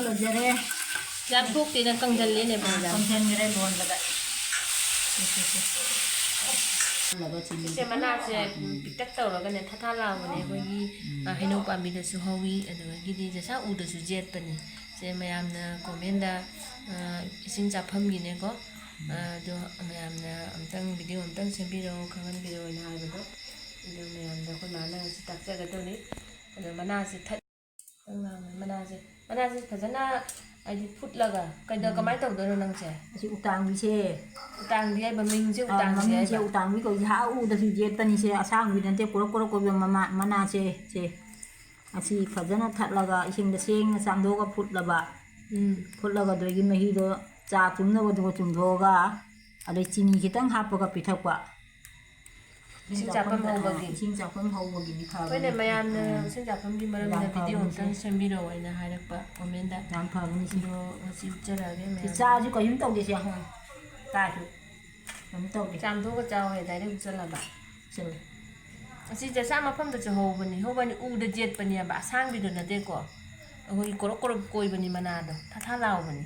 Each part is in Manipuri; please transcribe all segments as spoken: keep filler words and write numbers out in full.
ꯂꯣꯟꯖꯔꯦ꯫ ꯌꯥꯝ ꯊꯣꯛꯇꯦꯅ ꯀꯪꯖꯜꯂꯦꯅꯦ ꯕꯖꯥꯔ꯫ ꯀꯪꯁꯟꯈ꯭ꯔꯦ ꯂꯣꯟꯕꯗ꯫ ꯁꯤ, ꯁꯤ, ꯁꯤ꯫ ꯁꯤꯁꯦ ꯃꯅꯥꯁꯦ, ꯎꯝ, ꯄꯤꯛꯇꯛ ꯇꯧꯔꯒꯅꯦ ꯊꯥ ꯊꯥ ꯂꯥꯎꯕꯅꯦ꯫ ꯑꯩꯈꯣꯏꯒꯤ, ꯑ, ꯍꯩꯅꯧ ꯄꯥꯝꯕꯤꯗꯁꯨ ꯍꯧꯋꯤ, ꯑꯗꯨꯗꯒꯤꯗꯤ ꯆꯁꯥ ꯎꯗꯁꯨ ꯌꯦꯠꯄꯅꯤ꯫ ꯁꯦ ꯃꯌꯥꯝꯅ comment-ꯗ, ꯑ, ꯏꯁꯤꯡ ꯆꯥꯐꯝꯒꯤꯅꯦꯀꯣ꯫ ꯑ, ꯑꯗꯣ ꯃꯌꯥꯝꯅ ꯑꯝꯇꯪ video ꯑꯝꯇꯪ ꯁꯦꯝꯕꯤꯔꯛꯑꯣ, ꯈꯪꯍꯟꯕꯤꯔꯛꯑꯣꯅ ꯍꯥꯏꯕꯗꯣ꯫ ꯑꯗꯣ ꯃꯌꯥꯝꯗ ꯑꯩꯈꯣꯏ ꯃꯥꯅ ꯉꯁꯤ ꯇꯥꯛꯆꯒꯗꯧꯔꯤ꯫ ꯑꯗꯣ ꯃꯅꯥꯁꯦ ꯊꯠ-, ꯃꯅꯥꯁꯦ, ꯃꯅꯥꯁꯦ ꯐꯖꯅ ꯍꯥꯏꯗꯤ ꯐꯨꯠꯂꯒ ꯀꯩꯗ-, ꯎꯝ꯫ ꯀꯃꯥꯏꯅ ꯇꯧꯗꯣꯏꯅꯣ ꯅꯪꯁꯦ? ꯑꯁꯤ ꯎꯇꯥꯡꯕꯤꯁꯦ꯫ ꯎꯇꯥꯡꯕꯤ ꯍꯥꯏꯕ ꯃꯤꯡꯁꯦ ꯑꯥ, ꯎꯇꯥꯡꯕꯤ ꯃꯃꯤꯡꯁꯦ ꯍꯥꯏꯕ? ꯎꯇꯥꯡꯕꯤ ꯀꯧꯏ꯫ ꯍꯥ ꯎꯗꯁꯨ ꯌꯦꯠꯄꯅꯤꯁꯦ꯫ ꯑꯁꯥꯡꯕꯤ ꯅꯠꯇꯦ, ꯀꯣꯔꯞ ꯀꯣꯔꯞ ꯀꯣꯏꯕ ꯃꯃꯥ-, ꯃꯅꯥꯁꯦ, ꯁꯦ꯫ ꯑꯁꯤ ꯐꯖꯅ ꯊꯠꯂꯒ ꯏꯁꯤꯡꯗ ꯁꯦꯡꯅ ꯆꯥꯝꯊꯣꯛꯑꯒ ꯐꯨꯠꯂꯕ꯫ ꯎꯝ꯫ ꯐꯨꯠꯂꯒ ꯑꯗꯨꯒꯤ ꯃꯍꯤꯗꯣ ꯆꯥ ꯇꯨꯝꯅꯕꯗꯨꯒ ꯆꯨꯝꯊꯣꯛꯑꯒ, ꯑꯗꯩ ꯆꯤꯅꯤ ꯈꯤꯇꯪ ꯍꯥꯞꯄꯒ ꯄꯤꯊꯛꯄ꯫ ꯏꯁꯤꯡ ꯆꯥꯐꯝ ꯍꯧꯕꯒꯤ꯫ ꯏꯁꯤꯡ ꯆꯥꯐꯝ ꯍꯧꯕꯒꯤꯗꯤ ꯐꯕꯅꯤ꯫ ꯍꯣꯏꯅꯦ, ꯃꯌꯥꯝꯅ ꯎꯝ꯫ ꯏꯁꯤꯡ ꯆꯥꯐꯝꯒꯤ ꯃꯔꯝꯗ ꯌꯥꯝ ꯐꯕꯅꯤ video ꯑꯝꯇꯪ ꯁꯦ꯫ ꯁꯦꯝꯕꯤꯔꯛꯑꯣ ꯍꯥꯏꯅ ꯍꯥꯏꯔꯛꯄ comment-ꯗ꯫ ꯌꯥꯝ ꯐꯕꯅꯤ ꯁꯦ꯫ ꯑꯗꯣ ꯉꯁꯤ ꯎꯠꯆꯔꯛꯑꯒꯦ ꯁꯤ ꯃꯌꯥꯝ꯫ ꯆꯥꯁꯨ ꯀꯩꯁꯨꯝ ꯇꯧꯗꯦ ꯁꯦ, ꯍꯣꯏ꯫ ꯆꯥꯁꯨ ꯀꯩꯁꯨꯝ ꯇꯧꯗꯦ꯫ ꯆꯥꯝꯊꯣꯛꯑꯒ ꯆꯥꯎ ꯍꯥꯏ direct ꯎꯠꯆꯜꯂꯕ꯫ ꯆꯜꯂꯦ꯫ ꯑꯁꯤ ꯆꯥꯛꯆꯥ ꯃꯐꯝꯗꯁꯨ ꯍꯧꯕꯅꯤ, ꯍꯧꯕꯅꯤ, ꯎꯗ ꯌꯦꯠꯄꯅꯦꯕ, ꯑꯁꯥꯡꯕꯤꯗꯣ ꯅꯠꯇꯦꯀꯣ꯫ ꯑꯩꯈꯣꯏꯒꯤ ꯀꯣꯔꯞ ꯀꯣꯔꯞ ꯀꯣꯏꯕꯅꯤ ꯃꯅꯥꯗꯣ, ꯊꯥ ꯊꯥ ꯂꯥꯎꯕꯅꯤ꯫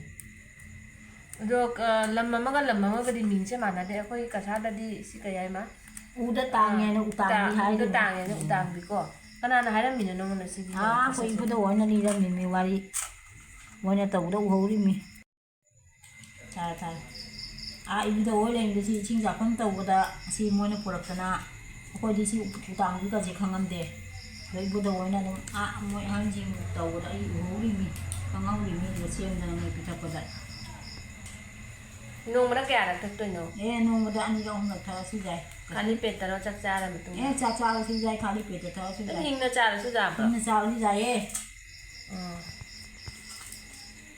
ꯑꯗꯣ, ꯑ, ꯂꯝ ꯑꯃꯒ ꯂꯝ ꯑꯃꯒꯗꯤ ꯃꯤꯡꯁꯦ ꯃꯥꯟꯅꯗꯦ꯫ ꯑꯩꯈꯣꯏ ꯀꯁꯥꯔꯗꯗꯤ ꯁꯤ ꯀꯩ ꯍꯥꯏꯃ? ꯎꯗ ꯇꯥꯡꯉꯦꯅ ꯑ, ꯎꯇꯥꯡꯕꯤ ꯎꯇꯥ-, ꯍꯥꯏꯔꯤꯅꯦ꯫ ꯎꯗ ꯇꯥꯡꯉꯦꯅ ꯎꯝ꯫ ꯎꯇꯥꯡꯕꯤꯀꯣ꯫ ꯀꯅꯥꯅ ꯍꯥꯏꯔꯝꯃꯤꯅꯣ ꯅꯉꯣꯟꯗ ꯁꯤꯒꯤ ꯑꯥ, ꯑꯩꯈꯣꯏ ꯃꯁꯛꯁꯦ? ꯏꯕꯨꯙꯧ ꯍꯣꯏꯅ ꯂꯤꯔꯝꯃꯤꯃꯤ ꯋꯥꯔꯤ꯫ ꯃꯣꯏꯅ ꯇꯧꯕꯗ ꯎꯍꯧꯔꯤꯃꯤ꯫ ꯊꯥꯔꯦ, ꯊꯥꯔꯦ꯫ ꯑꯥ, ꯏꯕꯨꯙꯧ ꯍꯣꯏ ꯂꯩꯔꯤꯕꯁꯤ ꯏꯁꯤꯡ ꯆꯥꯐꯝ ꯇꯧꯕꯗ ꯁꯤ ꯃꯣꯏꯅ ꯄꯨꯔꯛꯇꯅ, ꯑꯩꯈꯣꯏꯗꯤ ꯁꯤ ꯎꯇꯥꯡꯕꯤꯒꯁꯦ ꯈꯪꯉꯝꯗꯦ꯫ ꯑꯗꯣ ꯏꯕꯨꯙꯧ ꯍꯣꯏꯅ ꯑꯗꯨꯝ, ꯑꯥ, ꯃꯣꯏ ꯑꯍꯟꯁꯤꯡ ꯇꯧꯕꯗ ꯑꯩ ꯎꯍꯧꯔꯤꯃꯤ, ꯈꯪꯍꯧꯔꯤꯃꯤ, ꯑꯗꯨꯒ ꯁꯦꯝꯗꯅ ꯃꯣꯏ ꯄꯤꯊꯛꯄꯗ꯫ ꯅꯣꯡꯃꯗ ꯀꯌꯥꯔꯛ ꯊꯛꯇꯣꯏꯅꯣ? ꯑꯦ, ꯅꯣꯡꯃꯗ ꯑꯅꯤꯔꯛ ꯑꯍꯨꯝꯂꯛ ꯊꯛꯑꯁꯨ ꯌꯥꯏ꯫ ꯈꯥꯂꯤ ꯄꯦꯠꯇꯔꯣ, ꯆꯥꯛ ꯆꯥꯔ ꯃꯇꯨꯡꯗ? ꯑꯦ, ꯆꯥꯛ ꯆꯥꯔꯁꯨ ꯌꯥꯏ, ꯈꯥꯂꯤ ꯄꯦꯠꯇ ꯊꯛꯑꯁꯨ ꯑꯗꯨꯝ ꯌꯥꯏ꯫ ꯍꯤꯡꯅ ꯆꯥꯔꯁꯨ ꯌꯥꯕ꯭ꯔꯣ? ꯍꯤꯡꯅ ꯆꯥꯔꯁꯨ ꯌꯥꯏꯌꯦ꯫ ꯑꯣ꯫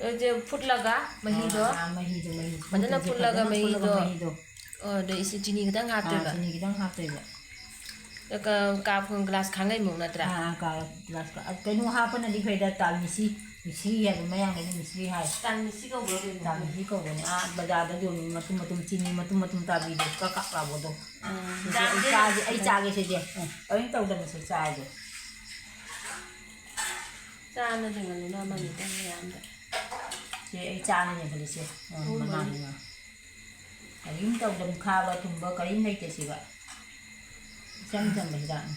ꯑꯗꯨ ꯐꯨꯠꯂꯒ ꯃꯍꯤꯗꯣ? ꯑꯥ, ꯑꯥ, ꯃꯍꯤꯗꯣ, ꯃꯍꯤꯗꯣ꯫ ꯐꯖꯅ ꯐꯨꯠꯇꯣꯏꯁꯦ ꯐꯨꯠꯂꯒ ꯐꯖꯅ ꯃꯍꯤꯗꯣ? ꯐꯨꯠꯂꯒ ꯃꯍꯤꯗꯣ꯫ ꯑꯣ, ꯑꯗꯣ ꯏꯁꯤꯡ ꯆꯤꯅꯤ ꯈꯤꯇꯪ ꯑꯥ, ꯍꯥꯞꯇꯣꯏꯕ? ꯆꯤꯅꯤ ꯈꯤꯇꯪ ꯍꯥꯞꯇꯣꯏꯕ꯫ ꯑꯗꯨꯒ ꯀꯥꯞ ꯒ꯭ꯂꯥꯁ ꯈꯥꯡꯉꯩꯃꯨꯛ ꯅꯠꯇ꯭ꯔꯥ? ꯑꯥ, ꯑꯥ, ꯀꯥ-, ꯒ꯭ꯂꯥꯁ ꯀꯥ-, ꯑ, ꯀꯩꯅꯣ ꯍꯥꯞꯄꯅꯗꯤ ꯐꯩꯗ, ꯇꯥꯜ ꯃꯤꯁꯤ, ꯃꯤꯁ꯭ꯔꯤ ꯍꯥꯏꯕ, ꯃꯌꯥꯡꯈꯩꯅ ꯃꯤꯁ꯭ꯔꯤ ꯍꯥꯏ꯫ ꯇꯥꯜ ꯃꯤꯁꯤ ꯀꯧꯕ꯭ꯔꯣ ꯀꯩꯅꯣ? ꯇꯥꯜ ꯃꯤꯁꯤ ꯀꯧꯕꯅꯦ꯫ ꯑꯥ, ꯕꯖꯥꯔꯗ ꯌꯣꯟꯕ ꯃꯇꯨꯝ ꯃꯇꯨꯝ, ꯆꯤꯅꯤ ꯃꯇꯨꯝ ꯃꯇꯨꯝ ꯇꯥꯕꯤꯗꯣ, ꯀꯛ ꯀꯛ ꯂꯥꯎꯕꯗꯣ꯫ ꯎꯝ, ꯁꯤꯁꯦ ꯑꯩ ꯗꯥꯝꯗꯤ ꯆꯥꯒꯦ, ꯑꯩ ꯆꯥꯒꯦ ꯁꯤꯗꯤ꯫ ꯎꯝ, ꯀꯔꯤꯝ ꯇꯧꯗꯕꯁꯦ ꯆꯥꯒꯦ꯫ ꯆꯥꯅ ꯆꯤꯡꯍꯜꯂꯨꯅ ꯑꯃꯅꯤꯗ ꯃꯌꯥꯝꯗ꯫ ꯁꯦ ꯑꯩ ꯆꯥꯅꯅꯦ ꯈꯜꯂꯤꯁꯦ꯫ ꯑꯣ, ꯑꯍꯨꯝ ꯃꯔꯤ꯫ ꯃꯉꯥꯅꯤꯅ꯫ ꯀꯔꯤꯝ ꯇꯧꯗꯕ, ꯈꯥꯕ ꯊꯨꯝꯕ ꯀꯔꯤꯝ ꯂꯩꯇꯦ ꯁꯤꯒ꯫ ꯏꯆꯝ ꯆꯝꯕ ꯍꯤꯗꯥꯛꯅꯤ꯫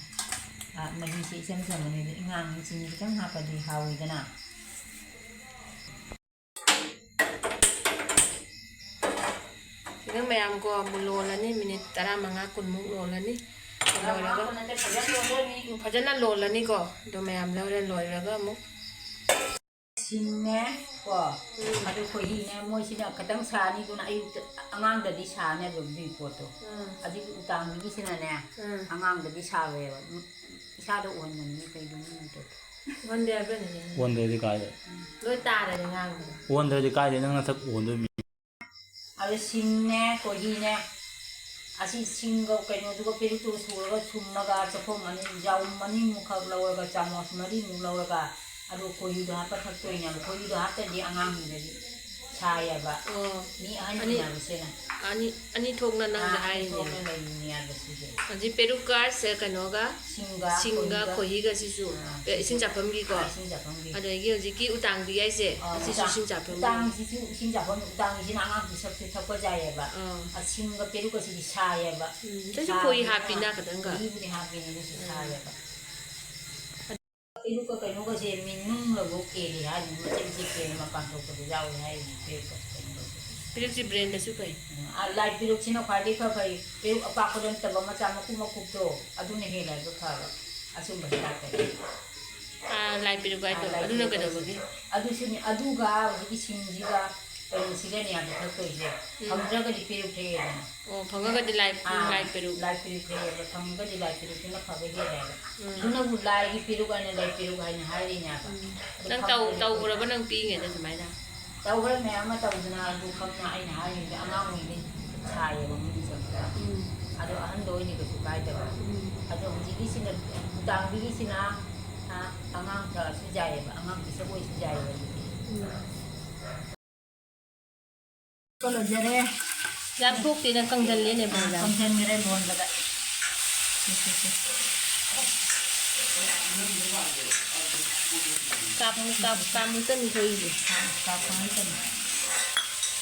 ꯑꯥ, ꯃꯍꯤꯁꯤ ꯏꯆꯝ ꯆꯝꯕꯅꯤ꯫ ꯑꯗ ꯏꯉꯥꯡ ꯆꯤꯅꯤ ꯈꯤꯇꯪ ꯍꯥꯞꯄꯗꯤ ꯍꯥꯎꯋꯤꯗꯅ꯫ ꯁꯤꯗ ꯃꯌꯥꯝ ꯀꯣ ꯑꯃꯨꯛ ꯂꯣꯜꯂꯅꯤ, ꯃꯤꯅꯤꯠ ꯇꯔꯥꯃꯉꯥ ꯀꯨꯟꯃꯨꯛ ꯂꯣꯜꯂꯅꯤ꯫ ꯂꯣꯏꯔꯒ ꯐꯖꯅ ꯂꯣꯜꯂꯅꯤꯀꯣ꯫ ꯑꯗꯣ ꯃꯌꯥꯝꯅ ꯍꯣꯔꯦꯟ ꯂꯣꯏꯔꯒ ꯑꯃꯨꯛ ꯁꯤꯡꯅꯦ ꯀꯣ, ꯎꯝ꯫ ꯑꯗꯨ ꯈꯣꯏꯍꯤꯅꯦ, ꯃꯣꯏꯁꯤꯅ ꯈꯤꯇꯪ ꯁꯥꯅꯤ, ꯑꯗꯨꯅ ꯑꯌꯨꯛꯇ ꯑꯉꯥꯡꯗꯗꯤ ꯁꯥꯅꯦꯕ ꯑꯗꯨꯒꯤ ꯄꯣꯠꯇꯣ꯫ ꯎꯝ꯫ ꯑꯗꯨꯒꯤ ꯎꯇꯥꯡꯕꯤꯒꯤꯁꯤꯅꯅꯦ, ꯎꯝ꯫ ꯑꯉꯥꯡꯗꯗꯤ ꯁꯥꯔꯣꯏꯕ꯫ ꯏꯁꯥꯗ ꯑꯣꯟꯕꯅꯤ, ꯀꯩꯗꯧꯅꯤ ꯑꯗꯣ꯫ ꯑꯣꯟꯗꯦ ꯍꯥꯏꯕ꯭ꯔꯅꯦ? ꯑꯣꯟꯗ꯭ꯔꯗꯤ ꯀꯥꯏꯗ? ꯂꯣꯏ ꯇꯥꯔꯦꯅꯦ ꯉꯥꯡꯕꯗꯣ꯫ ꯑꯣꯟꯗ꯭ꯔꯗꯤ ꯀꯥꯏꯗ ꯅꯪ ꯅꯊꯛ ꯑꯣꯟꯗꯣꯏ ꯃꯤ? ꯑꯗ ꯁꯤꯡꯅꯦ, ꯈꯣꯏꯍꯤꯅꯦ, ꯑꯁꯤ ꯁꯤꯡꯒ ꯀꯩꯅꯣꯗꯨꯒ ꯄꯦꯔꯨꯛꯇꯨꯒ ꯁꯨꯔꯒ ꯁꯨꯝꯃꯒ ꯆꯥꯛꯈꯣꯝ ꯑꯅꯤ, ꯌꯥꯎꯝ ꯑꯅꯤꯃꯨꯛꯈꯛ ꯂꯧꯔꯒ, ꯆꯥꯃꯁ ꯃꯔꯤꯃꯨꯛ ꯂꯧꯔꯒ, ꯑꯗꯨ ꯈꯣꯏꯍꯤꯗꯣ ꯍꯥꯞꯄ ꯊꯛꯇꯣꯏꯅꯦꯕ꯫ ꯈꯣꯏꯍꯤꯗꯣ ꯍꯥꯞꯇ꯭ꯔꯗꯤ ꯑꯉꯥꯡꯁꯤꯡꯗꯗꯤ ꯁꯥꯏꯌꯦꯕ꯫ ꯑꯣ꯫ ꯃꯤ ꯑꯍꯟ ꯑꯅꯤ, ꯏꯟꯅꯕꯁꯦꯅ꯫ ꯑꯅꯤ, ꯑꯅꯤ ꯊꯣꯛꯅ ꯅꯪꯗ ꯑꯥ, ꯑꯅꯤ ꯍꯥꯏꯔꯤꯅꯦ꯫ ꯊꯣꯛꯅ ꯂꯩꯔꯤꯅꯦꯕ ꯁꯤꯁꯦ꯫ ꯍꯧꯖꯤꯛ ꯄꯦꯔꯨꯛꯀ ꯁꯦ ꯀꯩꯅꯣꯒ ꯁꯤꯡꯒ, ꯁꯤꯡꯒ, ꯈꯣꯏꯍꯤꯒ꯫ ꯈꯣꯏꯍꯤꯒ ꯁꯤꯁꯨ꯫ ꯑꯥ, ꯑꯦ, ꯏꯁꯤꯡ ꯁꯤꯁꯨ꯫ ꯆꯥꯐꯝꯒꯤꯀꯣ꯫ ꯑꯥ, ꯏꯁꯤꯡ ꯆꯥꯐꯝꯒꯤ꯫ ꯑꯗꯒꯤ ꯍꯧꯖꯤꯛꯀꯤ ꯎꯇꯥꯡꯕꯤ ꯍꯥꯏꯁꯦ, ꯑꯥ, ꯁꯤꯁꯨ ꯎꯇꯥꯡ-, ꯏꯁꯤꯡ ꯆꯥꯐꯝꯒꯤ꯫ ꯎꯇꯥꯡꯁꯤꯁꯨ ꯏꯁꯤꯡ ꯆꯥꯐꯝ, ꯎꯇꯥꯡꯁꯤꯅ ꯑꯉꯥꯡ ꯄꯤꯁꯛꯁꯨ ꯊꯛꯄ ꯌꯥꯏꯌꯦꯕ꯫ ꯑꯥ꯫ ꯑꯁꯤꯡꯒ ꯄꯦꯔꯨꯛꯀꯁꯤꯗꯤ ꯁꯥꯏꯌꯦꯕ꯫ ꯎꯝ, ꯑꯗꯨꯁꯨ ꯈꯣꯏꯍꯤ ꯁꯥꯕꯅꯤꯅ ꯍꯥꯞꯄꯤꯅ ꯈꯤꯇꯪꯒ꯫ ꯈꯣꯏꯍꯤꯕꯨꯗꯤ ꯍꯥꯞꯄꯤꯅꯦ, ꯑꯗꯨꯁꯨ ꯎꯝ꯫ ꯁꯥꯏꯌꯦꯕ꯫ ꯄꯦꯔꯨꯛꯀ ꯀꯩꯅꯣꯒꯁꯦ ꯃꯤ ꯅꯨꯡ ꯂꯧꯕ ꯀꯦꯜꯂꯤ ꯍꯥꯏꯔꯤꯅꯤ, ꯃꯆꯦꯠ ꯃꯆꯦꯠ ꯀꯦꯜꯂꯤ, ꯃꯄꯥꯟ ꯊꯣꯛꯄꯗ ꯌꯥꯎꯏ ꯍꯥꯏꯔꯤꯅꯤ ꯄꯦꯔꯨꯛꯀ ꯀꯩꯅꯣꯒꯁꯦ꯫ ꯄꯦꯔꯨꯛꯁꯤ brainꯗꯁꯨ ꯐꯩ꯫ ꯎꯝ, ꯑꯥ, ꯂꯥꯏ ꯄꯦꯔꯨꯛꯁꯤꯅ ꯈ꯭ꯋꯥꯏꯗꯒꯤ ꯈꯔ ꯐꯩ꯫ ꯄꯦꯔꯨꯛ ꯑꯄꯥꯛꯄꯗ ꯅꯠꯇꯕ ꯃꯆꯥ ꯃꯀꯨꯞ ꯃꯀꯨꯞꯇꯣ, ꯑꯗꯨꯅ ꯍꯦꯜꯂꯦ ꯍꯥꯏꯕ ꯐꯕ꯫ ꯑꯁꯨꯝꯕ ꯍꯤꯗꯥꯛꯇꯒꯤ꯫ ꯑꯥ, ꯂꯥꯏ ꯄꯦꯔꯨꯛ ꯍꯥꯏꯗꯣ, ꯑꯥ, ꯂꯥꯏ ꯑꯗꯨꯅ ꯄꯦꯔꯨꯛ ꯀꯩꯗꯧꯕꯒꯤ? ꯍꯥꯏꯁꯦ꯫ ꯑꯗꯨꯁꯨꯅꯦ, ꯑꯗꯨꯒ ꯍꯧꯖꯤꯛꯀꯤ ꯁꯤꯡꯁꯤꯒ ꯀꯩꯅꯣꯁꯤꯒꯅꯦ ꯍꯥꯏꯕ ꯊꯛꯇꯣꯏꯁꯦ꯫ ꯎꯝ꯫ ꯐꯪꯗ꯭ꯔꯒꯗꯤ ꯄꯦꯔꯨꯛ ꯊꯛꯑꯦꯗꯅ꯫ ꯑꯣ, ꯐꯪꯉꯒꯗꯤ ꯂꯥꯏ, ꯑꯥ, ꯂꯥꯏ ꯄꯦꯔꯨꯛ꯫ ꯂꯥꯏ ꯄꯦꯔꯨꯛ ꯊꯛꯑꯦꯕ꯫ ꯐꯪꯉꯒꯗꯤ ꯂꯥꯏ ꯄꯦꯔꯨꯛꯇꯨꯅ ꯐꯕ ꯍꯦꯜꯂꯦꯕ꯫ ꯎꯝ꯫ ꯑꯗꯨꯅꯕꯨ ꯂꯥꯏꯒꯤ ꯄꯦꯔꯨꯛ ꯍꯥꯏꯅ ꯂꯥꯏ ꯄꯦꯔꯨꯛ ꯍꯥꯏꯅ ꯍꯥꯏꯔꯤꯅꯦꯕ꯫ ꯎꯝ꯫ ꯑꯗꯨ ꯅꯪ ꯇꯧ-, ꯈꯪꯗ꯭ꯔꯗꯤ ꯇꯧꯈ꯭ꯔꯕ ꯅꯪ ꯄꯤꯛꯏꯉꯩꯗ ꯁꯨꯃꯥꯏꯅ? ꯇꯧꯈ꯭ꯔꯦ ꯃꯌꯥꯝ ꯑꯃ ꯇꯧꯗꯅ, ꯑꯗꯨ ꯈꯪꯅ ꯑꯩꯅ ꯍꯥꯏꯔꯤꯁꯦ ꯑꯉꯥꯡ ꯑꯣꯏꯔꯤꯉꯩ ꯁꯥꯏꯌꯦꯕ ꯃꯣꯏꯒꯤ ꯆꯝꯐꯨꯠꯇ꯫ ꯎꯝ꯫ ꯑꯗꯣ ꯑꯍꯟꯗ ꯑꯣꯏꯅ ꯀꯩꯁꯨ ꯀꯥꯏꯗꯕ꯫ ꯎꯝ꯫ ꯑꯗꯣ ꯍꯧꯖꯤꯛꯀꯤꯁꯤꯅ, ꯎꯇꯥꯡꯕꯤꯒꯤꯁꯤꯅ, ꯑ, ꯑꯉꯥꯡ ꯊꯛꯑꯁꯨ ꯌꯥꯏꯌꯦꯕ, ꯑꯉꯥꯡ ꯄꯤꯁꯛ ꯑꯣꯏꯁꯨ ꯌꯥꯏꯌꯦꯕ ꯍꯧꯖꯤꯛꯇꯤ꯫ ꯎꯝ꯫ ꯂꯣꯏꯖꯔꯦ꯫ ꯌꯥꯝ ꯊꯣꯛꯇꯦꯅ ꯀꯪꯁꯤꯜꯂꯦꯅꯦ ꯃꯣꯏꯗ꯫ ꯀꯪꯁꯤꯟꯈ꯭ꯔꯦ ꯂꯣꯟꯕꯗ꯫ ꯁꯤ, ꯁꯤ, ꯁꯤ꯫ ꯀꯥꯞ ꯀꯥꯞ ꯀꯥꯞ ꯃꯨꯛꯇꯅꯤ ꯊꯣꯛꯏꯁꯦ꯫ ꯑꯥ, ꯀꯥꯞ ꯃꯨꯛꯇꯅꯤ꯫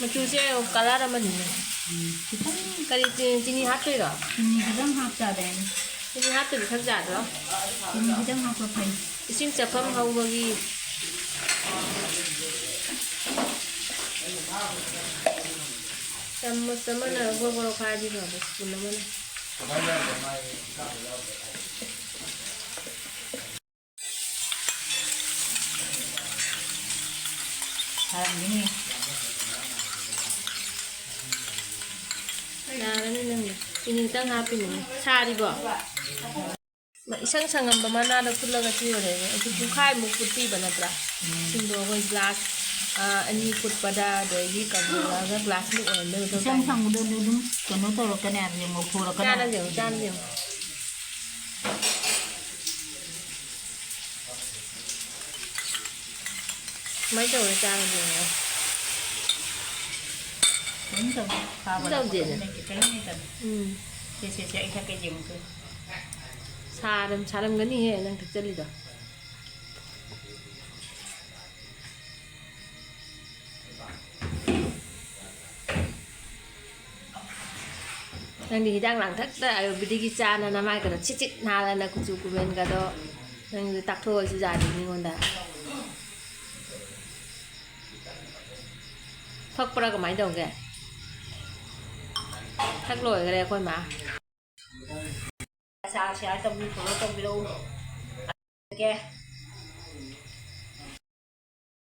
ꯃꯆꯨꯁꯦ ꯀꯂꯔ ꯑꯃꯅꯤꯅꯦ꯫ ꯎꯝ, ꯈꯤꯇꯪ꯫ ꯀꯔꯤ ꯆꯤ-, ꯆꯤꯅꯤ ꯍꯥꯞꯇꯣꯏꯔꯣ? ꯆꯤꯅꯤ ꯈꯤꯇꯪ ꯍꯥꯞꯇ ꯌꯥꯗꯦ꯫ ꯆꯤꯅꯤ ꯍꯥꯞꯇꯗꯤ ꯈꯔ ꯌꯥꯗ꯭ꯔꯣ? ꯆꯤꯅꯤ ꯈꯤꯇꯪ ꯍꯥꯞꯄ ꯐꯩ꯫ ꯏꯁꯤꯡ ꯆꯥꯐꯝ ꯍꯧꯕꯒꯤ ꯆꯥꯃꯁ ꯑꯃꯅ ꯒ꯭ꯔꯣ ꯒ꯭ꯔꯣ ꯈꯥꯏꯔꯗꯤ ꯐꯕ, ꯁ꯭ꯄꯨꯟ ꯑꯃꯅ꯫ ꯁꯥꯔꯝꯒꯤꯅꯤ꯫ ꯌꯥꯔꯅꯤ ꯅꯪꯒꯤ꯫ ꯆꯤꯅꯤ ꯈꯤꯇꯪ ꯍꯥꯞꯄꯤꯅꯦ꯫ ꯁꯥꯔꯤꯕꯣ? ꯏꯁꯪ ꯁꯪꯉꯝꯕ ꯃꯅꯥꯗꯣ ꯐꯨꯠꯂꯒ ꯁꯤ ꯑꯣꯏꯔꯦꯅꯦ꯫ ꯑꯗꯨ ꯄꯨꯡꯈꯥꯏꯃꯨꯛ ꯐꯨꯠꯄꯤꯕ ꯅꯠꯇ꯭ꯔꯥ? ꯎꯝ꯫ ꯁꯤꯡꯗꯣ ꯑꯩꯈꯣꯏ ꯒ꯭ꯂꯥꯁ, ꯑ, ꯑꯅꯤ ꯐꯨꯠꯄꯗ, ꯑꯗꯒꯤ ꯀꯪꯍꯜꯂꯒ ꯒ꯭ꯂꯥꯁꯃꯨꯛ ꯑꯣꯏꯍꯟꯗꯣꯏꯕ꯫ ꯏꯁꯪ ꯁꯪꯕꯗꯣ ꯑꯗꯨ ꯑꯗꯨꯝ ꯀꯩꯅꯣ ꯇꯧꯔꯛꯀꯅꯤ ꯍꯥꯏꯕ, ꯉꯧꯊꯣꯔꯛꯀꯅꯤ ꯆꯥꯔꯒ ꯍꯥꯏꯕ꯫ ꯌꯦꯡꯉꯨ, ꯆꯥꯔꯒ ꯌꯦꯡꯉꯨ꯫ ꯀꯃꯥꯏꯅ ꯇꯧꯔ ꯆꯥꯔꯒꯦ? ꯀꯩꯝ ꯇꯧꯗꯦ꯫ ꯁꯥꯕ ꯀꯩꯝ ꯇꯧꯗꯦꯅꯦ꯫ ꯂꯥꯛꯄꯗꯣ ꯂꯩꯇꯦ, ꯀꯩꯝ ꯂꯩꯇꯕꯅꯦ꯫ ꯎꯝ꯫ ꯁꯦ, ꯁꯦ, ꯁꯦ, ꯑꯩ ꯊꯛꯀꯦ ꯌꯦꯡꯉꯨ ꯇꯨ꯫ ꯁꯥꯔꯝ-, ꯁꯥꯔꯝꯒꯅꯤꯍꯦ, ꯅꯪ ꯊꯛꯆꯜꯂꯤꯗꯣ꯫ ꯅꯪꯗꯤ ꯍꯤꯗꯥꯛ ꯂꯥꯡꯊꯛꯇ ꯑꯌꯨꯔꯕꯦꯗꯤꯛꯀꯤ ꯆꯥꯅ ꯅꯃꯥꯏꯒꯗꯣ ꯁꯤꯠ ꯁꯤꯠ ꯅꯥꯜꯂꯅ ꯀꯨꯆꯨ ꯀꯨꯃꯦꯟꯒꯗꯣ ꯅꯪꯗꯤ ꯇꯥꯛꯊꯣꯛꯑꯁꯨ ꯌꯥꯅꯤ ꯃꯤꯉꯣꯟꯗ꯫ ꯊꯛꯄ꯭ꯔꯥ ꯀꯃꯥꯏꯅ ꯇꯧꯒꯦ? ꯊꯛ ꯂꯣꯏꯈ꯭ꯔꯦ ꯑꯩꯈꯣꯏ ꯃꯥ꯫ ꯆꯥꯁꯦ ꯍꯥꯏ ꯇꯧꯕꯤ, follow ꯇꯧꯕꯤꯔꯛꯎ꯫